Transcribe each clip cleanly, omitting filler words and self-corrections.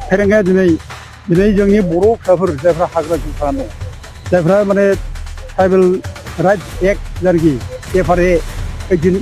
फेरेंगाया दिनै जोंनि बर' फिसाफोर जायफ्रा हाग्रा जिउ खालामदों, जायफ्रा माने ट्राइबेल राइट्स एक्ट जायनाखि FRA 18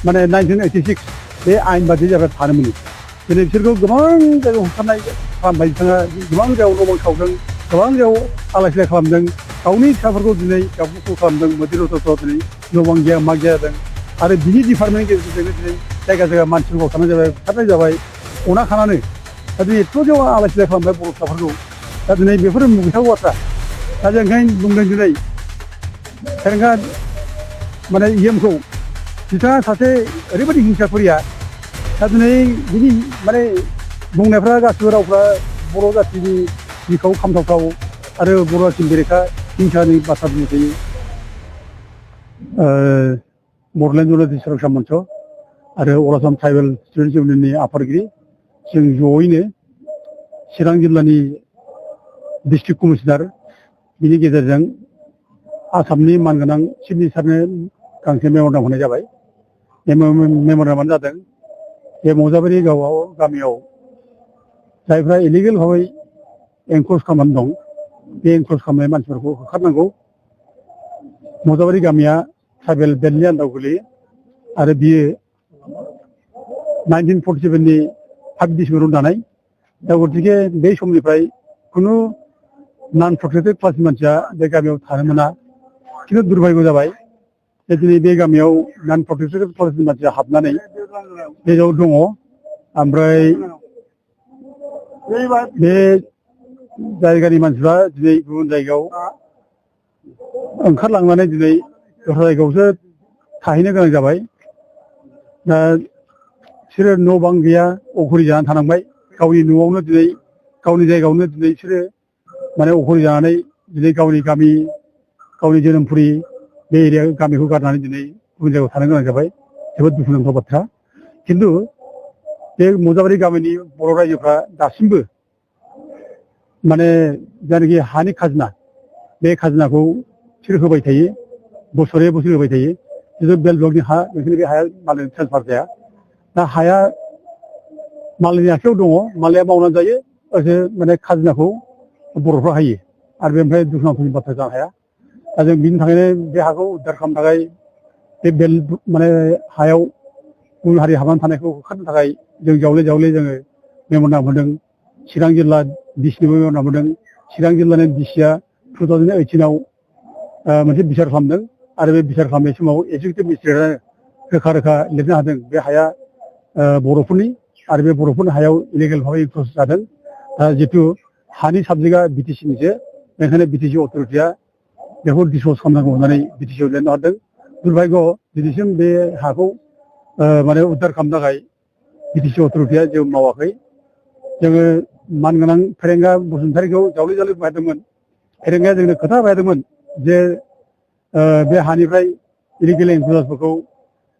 माने 1986 बे आयेन बादि जायफ्रा थानो मोनो, दिनै बिसोरखौ गोबां जायगायाव होखारनाय खालामबाय बिथाङा, गोबां जायगायाव न' बां सावदों, गोबां जायगायाव आलाय सिलाय खालामदों, गावनि फिसाफोरखौ दिनै गावखौ खालामदों, मोदिर अथ'थ' दिनै न' बां गैया मा गैया जादों। आरो बिनि डिपार्टमेन्टनि गेजेरजोंनो दिनै जायगा जायगा मानसिफोरखौ थानाय जाबाय, बुथारनाय जाबाय, अना खानानै दा दिनै एथ' जायगायाव आलाय सिलाय खालामबाय बर' फिसाफोरखौ। दा दिनै बेफोरो मुगैथाव बाथ्रा। दा जों ओंखायनो बुंदों दिनै फेरेंगा माने EMखौ बिथाङा सासे ओरैबायदि हिंसाफोरिया, दा दिनै बिनि माने बुंनायफ्रा गासिबो रावफ्रा बर' जाथिनि बिखायाव खामथावथाव आरो बर' जाथिनि बेरेखा हिंसानि बाथ्रा बुंबाय थायो। बड'लेण्ड जनजाति सुरक्षा मन्च आरो अल आसाम ट्राइबेल स्टुडेन्टस इउनियननि आफादगिरि जों जयैनो चिरां जिल्लानि डिस्ट्रिक्ट कमिशनार बिनि गेजेरजों आसामनि मानगोनां चिफ मिनिस्टारनो गांसे मेम'रेन्डाम होनाय जाबाय। बे मेम'रेन्डामानो जादों बे मजाबारि गामियाव जायफ्रा इलिगेल भाबै एनक्ल'ज खालामनानै दं, बे एनक्ल'ज खालामनाय मानसिफोरखौ होखारनांगौ। मजाबारि गामिया ट्राइबेल बेल्टनि आन्दाराव गोलैयो आरो बियो 1947नि 5 डिसेम्बराव दानाय। दा गतिके बे समनिफ्राय खुनु नन प्रटेक्टेड क्लासनि मानसिया बे गामियाव थानो मोना। खिन्थु दुर्भाग्य जाबाय जे दिनै बे गामियाव नन प्रटेक्टेड क्लासनि मानसिया हाबनानै बेयाव दङ। ओमफ्राय बे जायगानि मानसिफ्रा दिनै गुबुन जायगायाव ओंखारलांनानै दिनै दस्रा जायगायावसो थाहैनो गोनां जाबाय। दा बिसोरो न' बां गैया, अखरि जानानै थानांबाय। गावनि न'आवनो दिनै गावनि जायगायावनो दिनै बिसोरो माने अखरि जानानै दिनै गावनि गामि, गावनि जोनोमफुरि बे एरिया गामिखौ गारनानै दिनै गुबुन जायगायाव थानो गोनां जाबाय। जोबोद दुखुनांथाव बाथ्रा। खिन्थु बे मजाबारि गामिनि बर' रायजोफ्रा दासिमबो माने जायनाखि हानि खाजोना, बे खाजोनाखौ बिसोर होबाय थायो, बोसोरै बोसोर होबाय थायो। जिथु बेल्ट ब्लकनि हा, बेखायनो बे हाया मालायनो ट्रेन्सफार जाया। दा हाया मालायनि आखायाव दङ, मालाया मावनानै जायो, माने खाजोनाखौ बर'फ्रा होयो। आरो बेनिफ्राय दुखुनांथावनि बाथ्रा जानो हाया। दा जों बिनि थाखायनो बे हाखौ उद्धार खालामनो थाखाय बे बेल्ट माने हायाव गुबुन हारि हाबनानै थानायखौ होखारनो थाखाय जों जावले जोङो मेम'रेन्डाम होदों। चिरां जिल्ला डिसिनोबो मेम'रेन्डाम होदों। चिरां जिल्लानि डिसिआ 2018आव मोनसे बिसार खालामदों आरो बे बिसार खालामनाय समाव एक्जिकिउटिभ मेजिस्ट्रेटआ रोखा रोखा लिरनो हादों बे हाया बर'फोरनि आरो बे बर'फोरनि हायाव इलिगेल भाबै एनक्ल'ज जादों। जितु हानि साबजेक्टआ BTCनिसो, बेनिखायनो BTC अथ'रिटिया बेखौ डिसप'ज खालामनांगौ होननानै BTCआव लिरनो हादों। दुर्भाग्य दिनैसिम बे हाखौ माने उद्धार खालामनो थाखाय BTC अथ'रिटिया जेबो मावाखै। जोङो मानगोनां फेरेंगा बसुमतारीखौ जावले बुंबाय थादोंमोन। फेरेंगाया जोंनो खोथा होबाय थादोंमोन जे बे हानिफ्राय इलिगेल एनक्ल'जारफोरखौ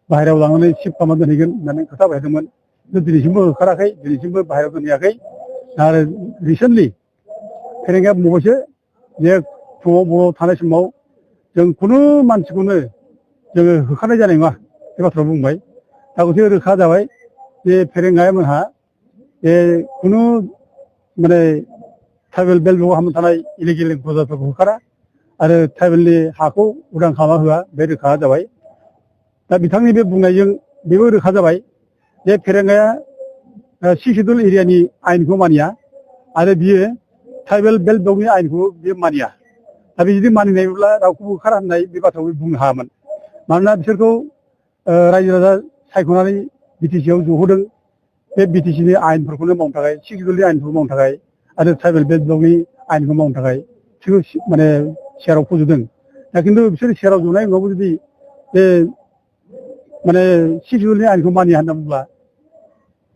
बाहेरायाव लांनानै शिफ्ट खालामना दोनहैगोन होननानै खोथा होबाय थादोंमोन। खिन्थु दिनैसिमबो होखाराखै, दिनैसिमबो बाहेरायाव दोनहैयाखै। आरो रिसेन्टलि फेरेंगाया बुंबावबायसो जे फुङाव बर'आव थानाय समाव जों खुनु मानसिखौनो जोङो होखारनाय जानाय नङा, बे बाथ्राखौ बुंबाय। दा गतिके रोखा जाबाय जे फेरेंगाया मोनहा जे खुनु माने ट्राइबेल बेल्टआव हाबनानै थानाय इलिगेल एनक्ल'जारफोरखौ होखारा आरो ट्राइबेलनि हाखौ उदां खालामना होआ, बे रोखा जाबाय। दा बिथांनि बे बुंनायजों बेबो रोखा जाबाय जे फेरेंगाया 6 सिडुल एरियानि आयेनखौ मानिया आरो बियो ट्राइबेल बेल्ट ब्लकनि आयेनखौ बियो मानिया। दा बे जुदि मानिनायब्ला रावखौबो होखारा होननाय बे बाथ्राखौ बुंनो हायामोन। मानोना बिसोरखौ रायजो राजा सायख'नानै BTCआव जहोदों बे BTCनि आयेनफोरखौनो मावनो थाखाय, 6 सिडुलनि आयेनखौ मावनो थाखाय आरो ट्राइबेल बेल्ट ब्लकनि आयेनखौ मावनो थाखाय बिसोरखौ माने चेयाराव फज'दों। दा खिन्थु बिसोर चेयाराव जनाय उनावबो जुदि बे माने 6 सिडुलनि आयेनखौ मानिया होनना बुंब्ला,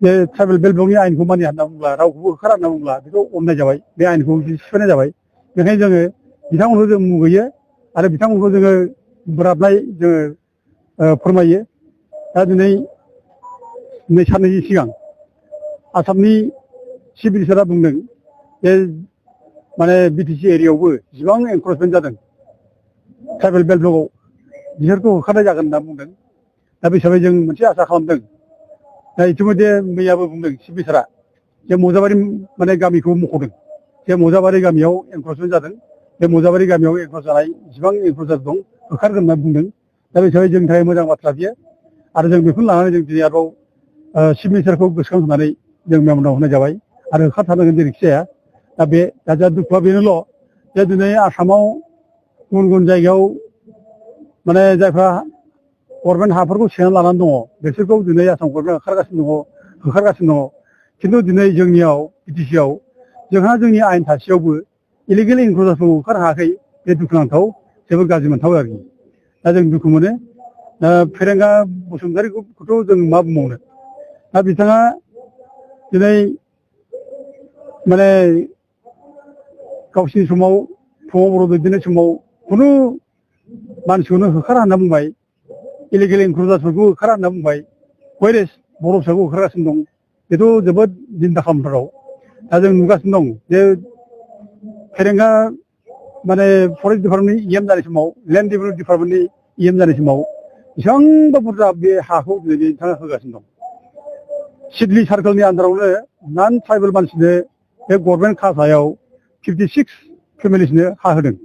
बे ट्राइबेल बेल्ट ब्लकनि आयेनखौ मानिया होनना बुंब्ला, रावखौबो होखारा होनना बुंब्ला बेखौ अननाय जाबाय, बे आयेनखौ सिफायनाय जाबाय। बेखायनो जोङो बिथांमोनखौ जों मुगैयो आरो बिथांमोनखौ जोङो बोराबनाय जोङो फोरमायो। दा दिनै साननैसो सिगां आसामनि चिफ मिनिस्टारा बुंदों जे माने BTC एरियायावबो जिबां एनक्ल'जमेन्ट जादों ट्राइबेल बेल्ट ब्लकआव बिसोरखौ होखारनाय जागोन होनना बुंदों। दा बे हिसाबै जों मोनसे आसा खालामदों। दा इतिमध्य मैयाबो बुंदों चिफ मिनिस्टारा जे मजाबारि माने गामिखौ मख'दों जे मजाबारि गामियाव एनक्रचमेन्ट जादों बे मजाबारि गामियाव एनक्रच जानाय जेसेबां एनक्रचार दं होखारगोन होनना बुंदों दा बे हिसाबै जोंनि थाखाय मोजां बाथ्रा बियो आरो जों बेखौनो लानानै जों दिनै आरोबाव चिफ मिनिस्टारखौ गोसोखांहोनानै जों मेम'रान्डाम होनाय जाबाय आरो होखारथारनांगोन जेरैखि जाया दा बे दा दुखुआ बेनोल' जे दिनै आसामाव गुबुन गुबुन जायगायाव माने जायफ्रा गभर्नमेन्ट हाफोरखौ सेनानै लानानै दङ बिसोरखौ दिनै आसाम गभर्नमेन्टआ होखारगासिनो दङ खिन्थु दिनै जोंनियाव बिटिसिआव जोंहा जोंनि आयेन थासेयावबो इलिगेल एनक्रचारखौ होखारनो हायाखै बे दुखुनांथाव जोबोद गाज्रि मोनथाव आरोखि दा जों दुखु मोनो फेरेंगा बसुमतारिखौथ' जों मा बुंबावनो दा बिथाङा दिनै माने गावसिनि समाव प्रमद बर' दैदेननाय समाव खुनु मानसिखौनो होखारा होनना बुंबाय इलिगेल एनक्रचारफोरखौ होखारा होनना बुंबाय वेरेस बर' फिसाखौ होखारगासिनो दं बेथ' जोबोद जिंगा खालामथाव दा जों नुगासिनो दं जे फेरेंगा माने फरेस्ट डिपार्टमेन्टनि EM जानाय समाव लेन्ड डेभेलपमेन्ट डिपार्टमेन्टनि EM जानाय समाव बेसेबांबा बुरजा बे हाखौ दिनै बिथाङा होगासिनो दं सिडली सार्कोलनि आन्दारावनो नन ट्राइबेल मानसिनो बे गभर्नमेन्ट खाथायाव 56 फेमिलिसनो हा होदों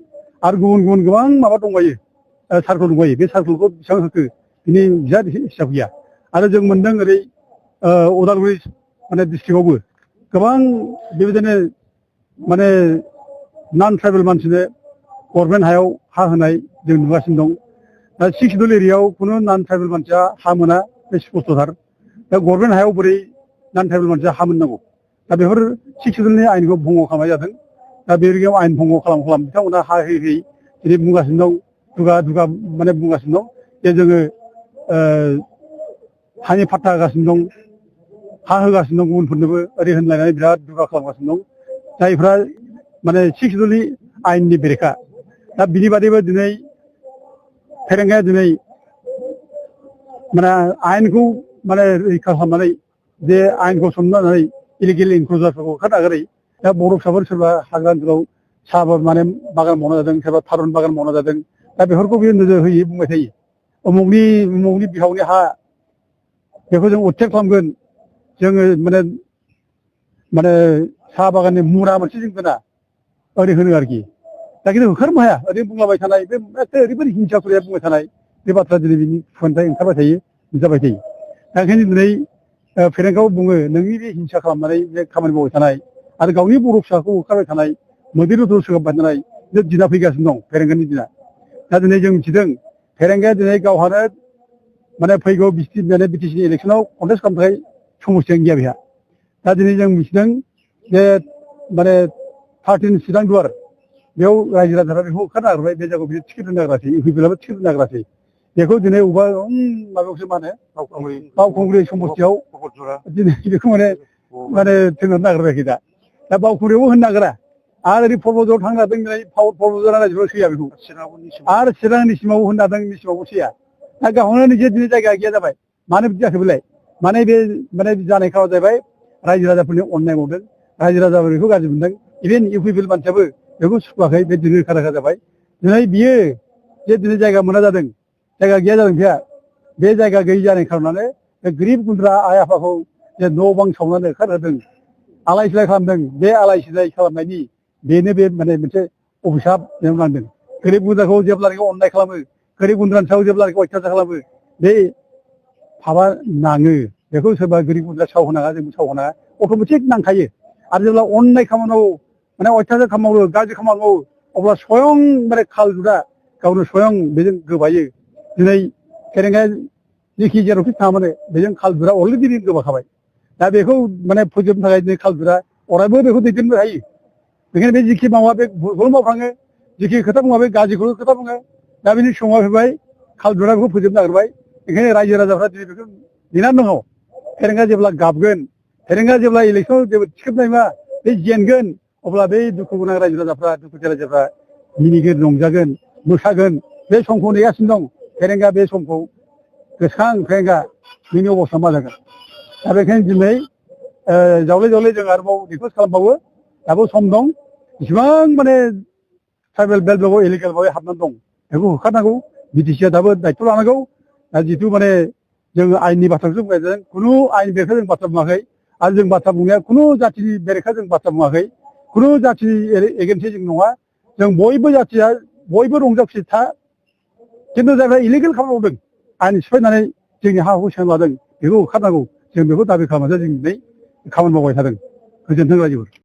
आरो गुबुन गुबुन गोबां माबा दंबायो सार्कोल दंबायो बे सार्कोलखौ बेसेबां होखो बिनि बिजाद हिसाब गैया आरो जों मोनदों ओरै उदालगुरि माने डिस्ट्रिक्टआवबो गोबां बेबायदिनो माने नन ट्राइबेल मानसिनो गभर्नमेन्ट हायाव हा होनाय जों नुगासिनो दं दा 6 शेड्युल एरियायाव खुनु नन ट्राइबेल मानसिया हा मोना बे स्पष्टथार दा गभर्नमेन्ट हायाव बोरै नन ट्राइबेल मानसिया हा मोननांगौ दा बेफोर 6 शेड्युलनि आयेनखौ भंग खालामनाय जादों दा बे रोखोम आयेन भंग खालाम बिथांमोना हा होयै होयै दिनै बुंगासिनो दं दुगा माने बुंगासिनो दं जे जोङो हानि फाट्टा होगासिनो दं हा होगासिनो दं गुबुनफोरनोबो ओरै होनलायनानै बिराद दुगा खालामगासिनो दं जायफ्रा माने 6 शेड्युलनि आयेननि बेरेखा दा बिनि बादैबो दिनै फेरेंगाया दिनै माने आयेनखौ माने रैखा खालामनानै जे आयेनखौ सनमाननानै इलिगेल एनक्रचारफोरखौ होखारनो नागारै दा बर' फिसाफोर सोरबा हाग्रा ओनसोलाव साहा माने बागान मावना जादों सोरबा थारुन बागान मावना जादों दा बेफोरखौ बियो नोजोर होयै बुंबाय थायो उमुगनि बिहावनि हा बेखौ जों उदथेक खालामगोन जोङो माने साहा बागाननि मुरा मोनसे जों दोना ओरै होनो आरोखि दा खिन्थु होखारनो हाया ओरैनो बुंलाबाय थानाय बे ओरैबायदि हिंसाफोरा बुंबाय थानाय बे बाथ्रा दिनै बिनि खुगानिफ्राय ओंखारबाय थायो जाबाय थायो दा ओंखायनो दिनै फेरेंगाव बुङो नोंनि बे हिंसा खालामनानै बे खामानि मावबाय थानाय आरो गावनि बर' फिसाखौ होखारबाय थानाय मैदेर सोगाबबाय थानाय दिना फैगासिनो दं फेरेंगानि दिना दा दिनै जों मिथिदों फेरेंगाया दिनै गावहानो माने फैगौ बिटिसिनि इलेक्सनाव कन्टेस्ट खालामनो थाखाय समस्यानो गैया बेहा दा दिनै जों मिथिदों जे माने 13 चिरां दुवार बेयाव रायजो राजाफ्रा बेखौ होखारनो नागिरबाय बे जायगायाव बियो टिकेट होनो नागिरासै इउपिपिएलआबो टिकेट होनो नागिरासै बेखौ दिनै अबेबा माबायावसो मा होनो बावखुंग्रि समस्तियाव दिनै बेखौ माने थिनहरनो नागिरबाय दा बावखुंग्रियावबो होनो नागिरा आरो ओरै पर्बतझाराव थांनो नागिरदों दिनै पर्बतझार रायजोफोरा सैया बेखौ आरो चिरांनि सिमावबो होनो नागिरदों निसिमावबो सैया दा गावनो निजे दिनै जायगा गैया जाबाय मानो बिदि जाखो बेलाय माने बे जानाय खारना जाहैबाय रायजो राजाफोरनि अननाय मावदों रायजो राजाफोर बेखौ गाज्रि मोनदों इभेन इउपिपिएल मानसियाबो बेखौ सुखुवाखै बे दिनै रोखा रोखा जाबाय दिनै बियो जे दिनै जायगा मोना जादों जायगा गैया जादों बिहा बे जायगा गैयै जानाय खारनानो बे गोरिब गुन्द्रा आइ आफाखौ जे न' बां सावनानै होखारहोदों आलाय सिलाय खालामदों बे आलाय सिलाय खालामनायनि बेनो बे माने मोनसे अभिशाप नांदों गोरिब गुन्द्राखौ जेब्लानोखि अननाय खालामो गोरिब गुन्द्रानि सायाव जेब्लानोखि अयथासार खालामो बे फाबा नाङो बेखौ सोरबा गोरिब गुन्द्रा सावहोनाङा जोंबो सावहोनाङा अट'मेटिक नांखायो आरो जेब्ला अननाय खामानि मावो माने अयथासार खामानि मावो गाज्रि खामानि मावो अब्ला स्वयं माने खालजुदा गावनो स्वयं बेजों गोबायो दिनै फेरेंगाया जेखि जेरावखि थाङा माने बेजों खालजुदा अलरेडि गोबाखाबाय दा बेखौ माने फोजोबनो थाखाय दिनै खालजुदा अरायबो बेखौ दैदेननो हायो बेखायनो बे जिखि मावा बे भुलखौनो मावफ्राङो जिखि खोथा बुङा बे गाज्रिखौनो खोथा बुङो दा बिनि समा फैबाय खालजुदा बेखौ फोजोबनो नागिरबाय ओंखायनो रायजो राजाफ्रा दिनै बेखौ नेनानै दङ फेरेंगा जेब्ला गाबगोन फेरेंगा जेब्ला इलेक्सनाव जेबो थिखोबनाय नङा बे जेनगोन अब्ला बै दुखु गोनां रायजो राजाफ्रा दुखुथिया रायजोफ्रा मिनिगोन रंजागोन मोसागोन बे समखौ नेगासिनो दं फेरेंगा बे समखौ गोसोखां फेरेंगा नोंनि अबस्था मा जागोन दा बेखायनो दिनै जावले जावले जों आरोबाव रिकुवेस्ट खालामबावो दाबो सम दं इसिबां माने ट्राइबेल बेल्टआव इलिगेल भाबै हाबनानै दं बेखौ होखारनांगौ बिटिसिआ दाबो दायथ' लानांगौ दा जिथु माने जों आयेननि बाथ्राखौसो बुंनाय जादों खुनु आयेन बेरेखा जों बाथ्रा बुङाखै आरो जों बाथ्रा बुंनाया खुनु जाथिनि बेरेखा जों बाथ्रा बुङाखै खुनु जाथिनि एगेन्सै जों नङा जों बयबो जाथिया बयबो रंजा खुसि था खिन्थु जायफ्रा इलिगेल खामानि मावदों आइन सिफायनानै जोंनि हा हुखौ सेना लादों बेखौ होखारनांगौ जों बेखौ दाबि खालामनासो जों दिनै खामानि मावबाय थादों गोजोन्थों रायजोफोर